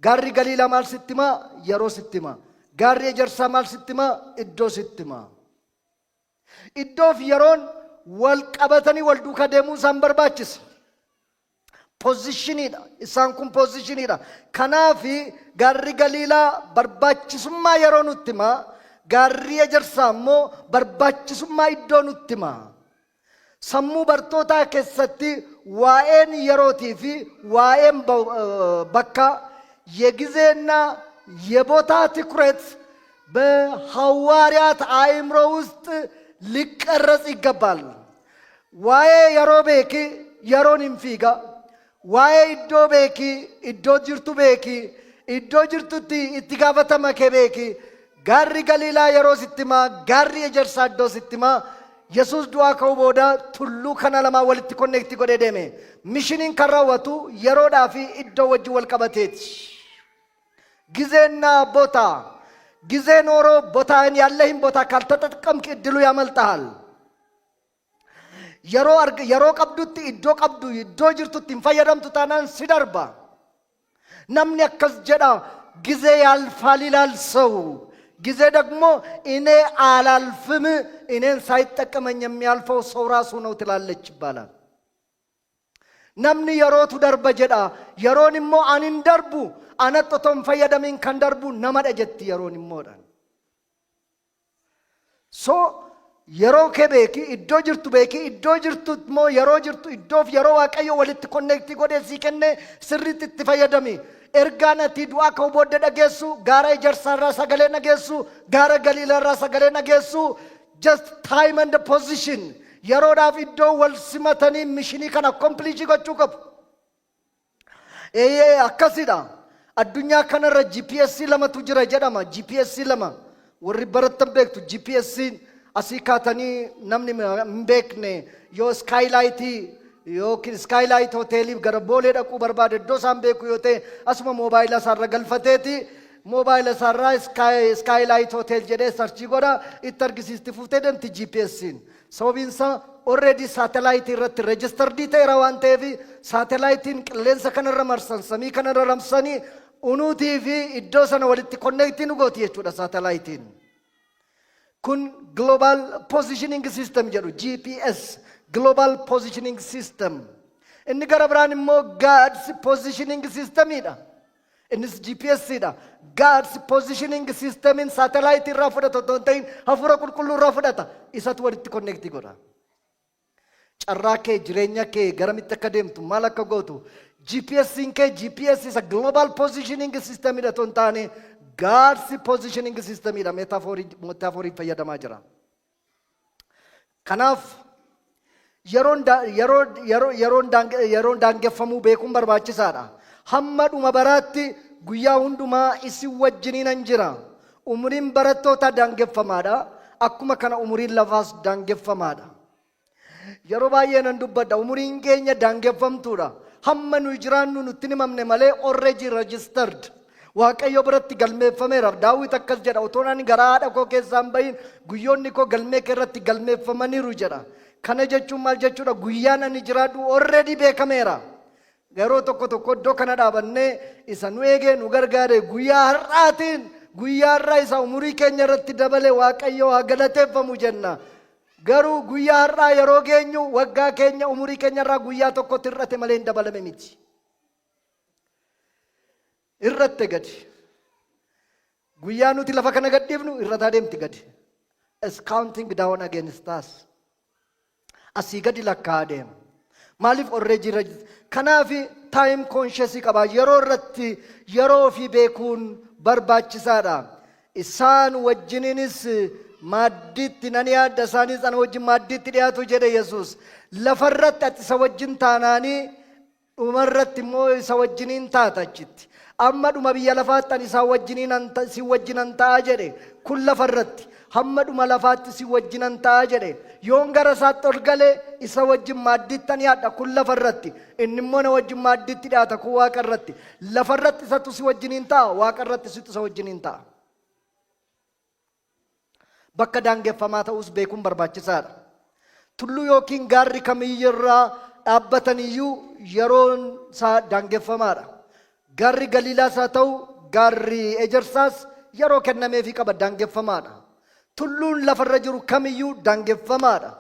Gaarri Galiilaa maal sitti himaa? Yeroo sitti himaa. Gaarri Ejersaa maal sitti himaa? Iddoo sitti himaa. Iddoof yeroon wal qabatanii wal duukaa deemuu isaan barbaachisa. Positioniidha. Isaan kun positioniidha. Kanaaf gaarri Galiilaa barbaachisummaa yeroo nutti himaa. Gaarri Ejersaa immoo barbaachisummaa iddoo nutti himaa. Sammuu bartootaa keessatti waa'een yerootii fi waa'een bakka የጊዜና የቦታ ትኩረት በሐዋርያት አእምሮ ውስጥ ሊቀረጽ ይገባል። Waa'ee yeroo beeki, yeroon hin fiiga. Waa'ee iddoo beeki, iddoo jirtu beeki, iddoo jirtutti itti gaafatama kee beeki. Gaarri Galiilaa yeroo sitti himaa, gaarri Ejersaa iddoo sitti himaa. Yesuus du'aa ka'uu booda tulluu kana lamaa walitti connect godhee deeme. Missioniin kan raawwatu yeroodhaa fi iddoo wajjin wal qabateeti. ጊዜና ቦታ። ጊዜ ኖሮ ቦታን ያለህን ቦታ ካልተጠቀምክ እድሉ ያመልጠሃል። Yeroo qabdutti, iddoo qabdu, iddoo jirtutti hin fayyadamtu taanaan si darba. Namni akkas jedha, ጊዜ ያልፋል ይላል ሰው። ጊዜ ደግሞ እኔ አላልፍም፣ እኔን ሳይጠቀመኝ የሚያልፈው ሰው ራሱ ነው ትላለች ይባላል። Namni yerootu darba jedha. Yeroon immoo ani hin darbu, anatti otoo hin fayyadamiin kan darbu namadha jetti yeroon immoodha. So yeroo kee beeki, iddoo jirtu beeki, iddoo jirtu immoo yeroo jirtu, iddoof yeroo Waaqayyo walitti connect godhee sii kenne sirriitti itti fayyadami. Ergaan ati du'aa ka'uu booddee dhageessu, gaara Ejersaarraa sagalee dhageessu, gaara Galiilaarraa sagalee dhageessu, just time and position, yeroodhaaf iddoo wal simatanii missionii kana accomplish gochuu qabu. Eeyyee, akkasidha. Addunyaa kanarra GPS lamatu jira jedhama. GPS lama warri barattan beektu. GPS asii kaatanii namni hin beekne yoo Skylightii yookiin Skylight hoteelii gara Boolee dhaquu barbaade, iddoo isaan beeku yoo ta'e, asuma moobaayila isaarra galfateeti moobaayila isaarraa Skylight Hotel jedhee search godha, itti argisiisti, fuutee deemti GPS'n. Sababiin isaa already saatalaayitii irratti registered ta'eera waan ta'eef, saatalaayitiin qilleensa kanarra marsan, samii kanarra ramsanii unuutii fi iddoo sana walitti connect nu gooti jechuudha saatalaayitiin. Kun Global Positioning System jedhu, GPS, Global Positioning System. Inni gara biraan immoo God's Positioning Systemidha. Innis GPS dha. God's Positioning Systemiin saatalaayitii irraa fudhata otoo hin ta'in hafuura qulqulluu irraa fudhata. Isatu walitti connect godha. Carraa kee, jireenya kee, garamitti akka deemtu, maal akka gootu, GPS'n kee GPS isa Global Positioning Systemidha otoo hin taane God's Positioning Systemidha. Metaphorii fayyadamaa jira. Kanaaf Yeroon yeroo yeroo yeroon yeroon daangeffamuu beekuun barbaachisaadha. Hamma dhuma baraatti guyyaa hundumaa isin wajjiniinan jira. Umuriin barattootaa daangeffamaadha. Akkuma kana umuriin lafaas daangeffamaadha. Yeroo baay'ee nan dubbadha. Umuriin keenya daangeffamtuudha. Hamma nuyi jiraannu nutti himamne malee already registered. Waaqayyo biratti galmeeffameera. Daawit akkas jedha. "Otoo ani garaa haadha koo keessaa hin bahin guyyoonni koo galmee kee irratti galmeeffamaniiru" jedha. Kana jechuun maal jechuudha? Guyyaan ani jiraadhu already beekameera. Yeroo tokko tokko iddoo kana dhaabannee isa nu eegee nu gargaare, guyyaa har'aatiin, guyyaa har'aa isa umurii keenya irratti dabale Waaqayyo haa galateeffamu jenna. Garuu guyyaa har'aa yeroo geenyu waggaa keenya, umurii keenya irraa guyyaa tokkotti hir'ate malee hin dabalame miti. Irratte gadi. Guyyaa nuti lafa kana gadhiifnu irrataa deemti gadi. Is counting down against us. Asii gadi lakkaa'aa deema. Maaliif? Already jira. Kanaaf time conscious qaba. Yeroo irratti yeroo ofii beekuun barbaachisaadha. "Isaan wajjiniinis maaddiitti nan yaadda, isaanis ana wajjin maaddiitti dhiyaatu" jedhe Yesuus. Lafarratti ati isa wajjin taanaanii dhumarratti immoo isa wajjiniin taata achitti. "Amma dhuma biyya lafaatti ani isaan wajjiniin si wajjinan ta'a" jedhe. Kun lafarratti. "Hamma dhuma lafaatti si wajjinan ta'a" jedhe. "Yoon gara isaatti ol galee isa wajjin maaddiitti ani yaadha." Kun lafarratti. Inni immoo na wajjin maaddiitti dhiyaata. Kun waaqa irratti. Lafarratti isatu si wajjiniin ta'a. Waaqa irratti situ isa wajjiniin ta'a. Bakka daangeffamaa ta'us beekuun barbaachisaadha. Tulluu yookiin gaarri kamiyyirraa dhaabbataniyyuu yeroon isaa daangeffamaadha. Gaarri Galiilaas haa ta'u, gaarri Ejersaas yeroo kennameefii qaba, daangeffamaadha. Tulluun lafarra jiru kamiyyuu daangeffamaadha.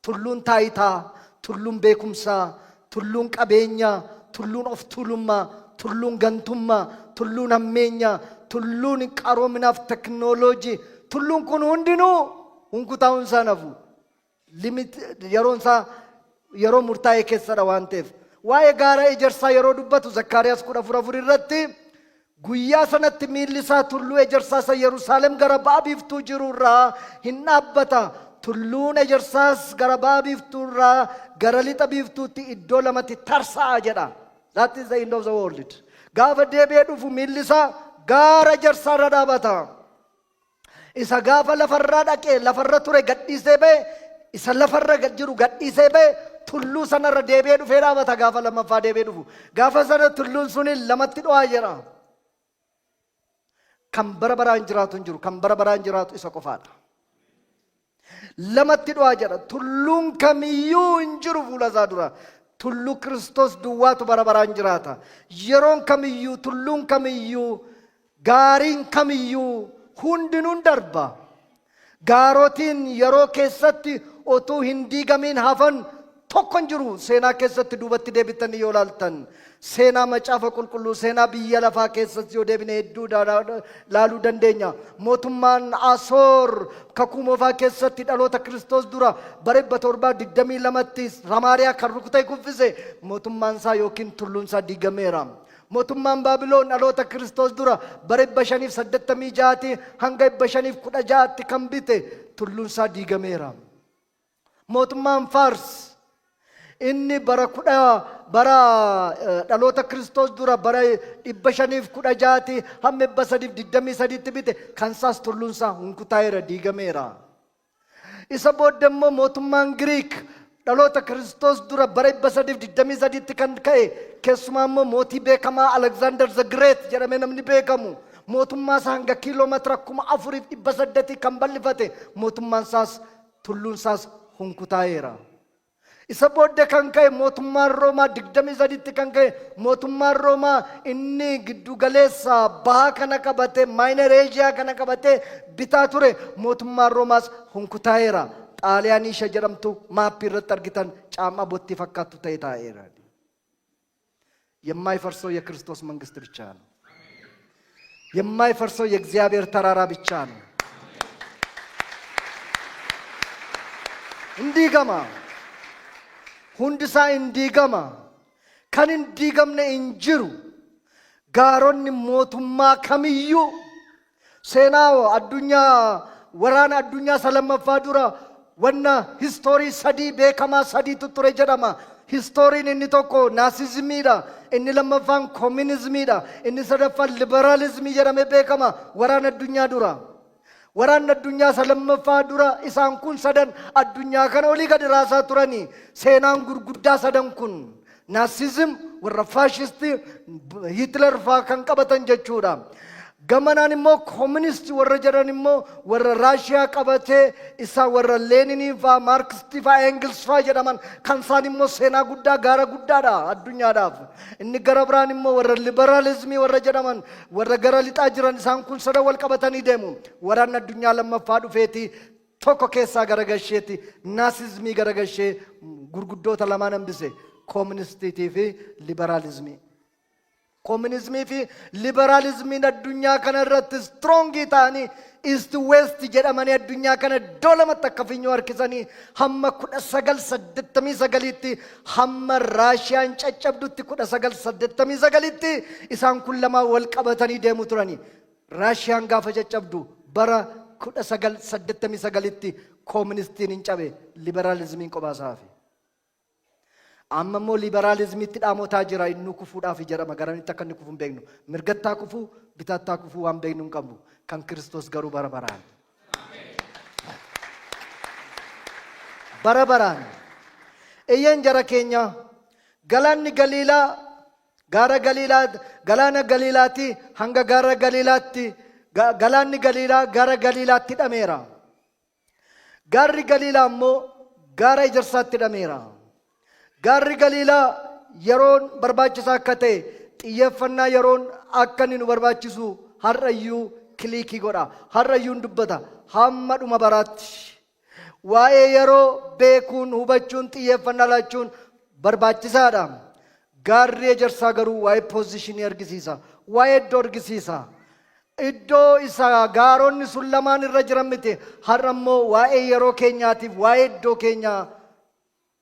Tulluun taayitaa, tulluun beekumsaa, tulluun qabeenyaa, tulluun of tuulummaa, tulluun gantummaa, tulluun hammeenyaa, tulluun qaroominaaf teknooloojii, tulluun kun hundinuu hunkutaa'uun isaa nafu. Limit yeroon isaa yeroo murtaa'e keessadha waan ta'eef. Waa'ee gaara Ejersaa yeroo dubbatu Zakkaariyaas 14:4 irratti, "Guyyaa sanatti miilli isaa tulluu Ejersaa isa Yerusaalem gara ba'a biiftuu jiru irraa hin dhaabbata. Tulluun Ejersaas gara ba'a biiftuu irraa gara lixa biiftuutti iddoo lamatti tarsa'a" jedha. That is the end of the world. Gaafa deebi'ee dhufu miilli isaa gaara Ejersaa irra dhaabata. Isa gaafa lafarraa dhaqee lafarra ture gadhiisee ba'e, isa lafarra jiru gadhiisee ba'e, tulluu sanarra deebi'ee dhufee dhaabata gaafa lammaffaa deebi'ee dhufu. Gaafa sana tulluun suni lamatti dho'aa jira. Kan bara baraan jiraatu hin jiru. Kan bara baraan jiraatu isa qofaadha. Lamatti dho'aa jedha. Tulluun kamiyyuu hin jiru fuula isaa dura. Tulluu Kiristoos duwwaatu bara baraan jiraata. Yeroon kamiyyuu, tulluun kamiyyuu, gaariin kamiyyuu hundinuu darba. Gaarotiin yeroo keessatti otuu hin diigamiin hafan tokko hin jiru. Seenaa keessatti duubatti deebitanii yoo laaltan, seenaa Macaafa Qulqulluu, seenaa biyya lafaa keessatti yoo deebine hedduu laaluu dandeenya. Mootummaan Asoor Kakuu Moofaa keessatti dhaloota Kiristoos dura bara 722tti Samaariyaa kan rukutee kuffise, mootummaan isaa yookiin tulluun isaa diigameera. Mootummaan Baabiloon dhaloota Kiristoos dura bara 586 hanga 516tti kan bite, tulluun isaa diigameera. Mootummaan Faars inni bara dhaloota Kiristoos dura bara 516 hamma 323tti bite, kan isaas tulluun isaa hunkutaa'eera, diigameera. Isa booda immoo mootummaan Giriik dhaloota Kiristoos dura bara 323tti kan ka'e, keessumaa immoo mootii beekamaa Alexander the Great jedhamee namni beekamu, mootummaa isaa hanga kiiloomeetira 4,800 kan bal'ifate, mootummaan isaas tulluun isaas hunkutaa'eera. Isa booddee kan ka'e mootummaan Roomaa 23tti kan ka'e, mootummaan Roomaa inni giddu galeessa bahaa kana qabate, Minor Asia kana qabate bitaa ture, mootummaan Roomaas hunkutaa'eera. Xaaliyaanii ishee jedhamtu maappii irratti argitan caammaa bottii fakkaattu ta'e taa'eera. የማይፈርሰው የክርስቶስ መንግስት ብቻ ነው። የማይፈርሰው የእግዚአብሔር ተራራ ብቻ ነው። Hin diigama. Hundisaa hin diigama. Kan hin diigamne hin jiru. Gaaronni mootummaa kamiyyuu seenaa addunyaa, waraana addunyaa isa lammaffaa dura Wanna history sadii beekamaa sadiitu ture jedhama. Historyn inni tokko Nazismiidha. Inni lammaffaan koominizmiidha. Inni sadaffaan liberaalizimii jedhamee beekama waraana addunyaa dura. Waraanni addunyaa isa lammaffaa dura isaan kun sadan addunyaa kana olii gadi raasaa turanii. Seenaan gurguddaa sadan kun, Nazism warra faashistii Hitler faa kan qabatan jechuudha. Gamanaan immoo kooministii warra jedhan immoo warra Raashiyaa qabatee isaa warra Leeninii faa, Maarkistii faa, Engels faa jedhaman kan isaan immoo seenaa guddaa, gaara guddaadha addunyaadhaaf. Inni gara biraan immoo warra liberaalizimii warra jedhaman, warra gara lixaa jiran, isaan kun sadan wal qabatanii deemu. Waraanni addunyaa lammaffaa dhufeeti tokko keessaa garagasheeti Nazismii garagashee gurguddoota lamaan hambise, kooministiitii fi liberaalizimii. Koominizmii fi liberaalizimiin addunyaa kana irratti strong ta'anii, East West jedhamanii addunyaa kana iddoo lamatti akka finyoo harkisanii hamma 1989tti, hamma Raashiyaan caccabdutti 1989tti isaan kun lamaan wal qabatanii deemu turani. Raashiyaan gaafa caccabdu bara 1989tti kooministiin hin cabe, liberaalizimiin qophaa hafe. Amma immoo liberaalizimiitti dhaamotaa jira, inni kufuudhaaf jedhama. Garamitti akka inni kufu hin beeknu. Mirgattaa kufuu, bitaattaa kufuu waan beeknu hin qabnu. Kan Kiristoos garuu bara baraan. Bara baraan. Eeyyeen jara keenya, galaanni Galiilaa gaara Galiilaa, galaana Galiilaatii hanga gaara Galiilaatti, galaanni Galiilaa gaara Galiilaatti hidhameera. Gaarri Galiilaa immoo gaara Ejersaatti hidhameera. Gaarri Galiilaa yeroon barbaachisaa akka ta'e, xiyyeeffannaa yeroon akka inni nu barbaachisu har'ayyuu click godha. Har'ayyuu hin dubbata. Hamma dhuma baraatti. Waa'ee yeroo beekuun, hubachuun, xiyyeeffannaa laachuun barbaachisaadha. Gaarri Ejersaa garuu waa'ee position argisiisa. Waa'ee iddoo argisiisa. Iddoo isa gaaronni sun lamaan irra jiran miti. Har'a immoo waa'ee yeroo keenyaatiif, waa'ee iddoo keenyaa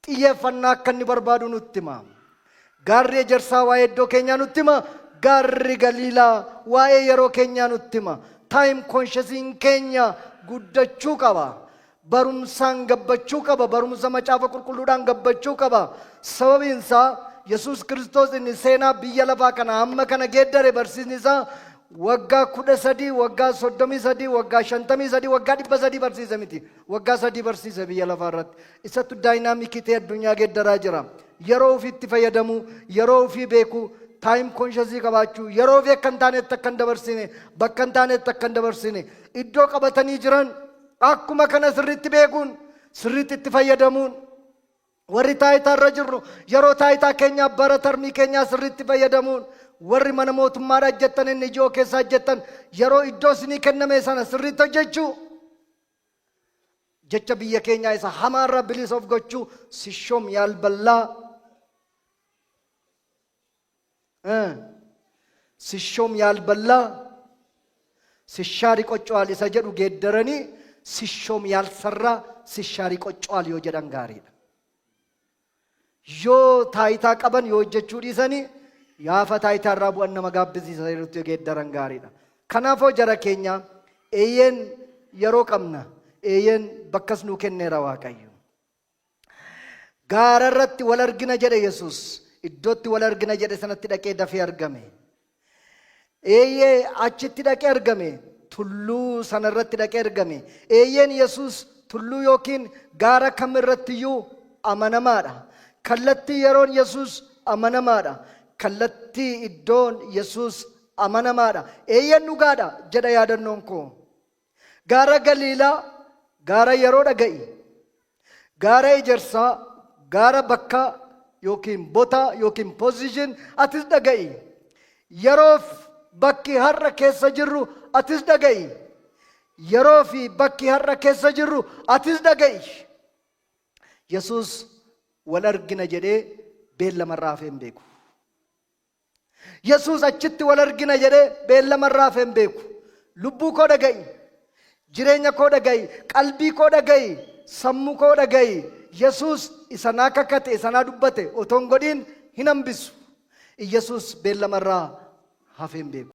xiyyeeffannaa akka inni barbaadu nutti hima. Gaarri Ejersaa waa'ee iddoo keenyaa nutti hima. Gaarri Galiilaa waa'ee yeroo keenyaa nutti hima. Time consciousiin keenya guddachuu qaba. Barumsaan gabbachuu qaba. Barumsa Macaafa Qulqulluudhaan gabbachuu qaba. Sababiin isaa Yesuus Kiristoos inni seenaa biyya lafaa kana hamma kana geeddare, barsiisni isaa waggaa 13, waggaa 33, waggaa 53, waggaa 300 barsiise miti. Waggaa 3 barsiise biyya lafaa irratti. Isatu dynamic ta'e addunyaa geeddaraa jira. Yeroo ofiitti fayyadamuu, yeroo ofii beekuu, time conscious qabaachuu, yeroo ofii akka hin taanetti akka hin dabarsine, bakka hin taanetti akka hin dabarsine, iddoo qabatanii jiran akkuma kana sirriitti beekuun, sirriitti itti fayyadamuun, warri taayitaa irra jirru yeroo taayitaa keenyaa, bara term keenyaa sirriitti fayyadamuun, warri mana mootummaadha hojjettan, inni ijoo keessa hojjettan, yeroo iddoo isinii kenname sana sirriitti hojjechuu, jecha biyya keenyaa isa hamaarra bilisa of gochuu, ሲሾም ያልበላ ሲሾም ያልበላ ሲሻር ይቆጨዋል isa jedhu geeddaranii ሲሾም ያልሰራ ሲሻር ይቆጨዋል yoo jedhan gaariidha. Yoo taayitaa qaban yoo hojjechuu dhiisanii gaafa taayitaa irraa bu'an nama gaabbisiisa jedhutti geeddaran gaariidha. Kanaafoo jara keenya, eeyyeen yeroo qabna, eeyyeen bakkas nuu kenneera Waaqayyo. Gaara irratti wal argina jedhe Yesuus. Iddootti wal argina jedhe sanatti dhaqee dafee argame. Eeyyee, achitti dhaqee argame. Tulluu sana irratti dhaqee argame. Eeyyeen, Yesuus tulluu yookiin gaara kam irrattiyyuu amanamaadha. Kallattii yeroon Yesuus amanamaadha. Kallattii iddoon Yesuus amanamaadha. Eeyyeen, dhugaadha jedha yaadannoon koo. Gaara Galiilaa, gaara yeroo dhaga'i. Gaara Ejersaa, gaara bakka yookiin ቦታ yookiin position atis dhaga'i. Yeroof bakki har'a keessa jirru atis dhaga'i. Yeroo fi bakki har'a keessa jirru atis dhaga'i. Yesuus wal argina jedhee beellamarraa hafee hin beeku. Yesuus achitti wal argina jedhee beellamarraa hafee hin beeku. Lubbuu koo dhaga'i. Jireenya koo dhaga'i. Qalbii koo dhaga'i. Sammuu koo dhaga'i. Yesuus isa naa kakate, isa naa dubbate otoo hin godhiin hin hambisu. Yesuus beellamarraa hafee hin beeku.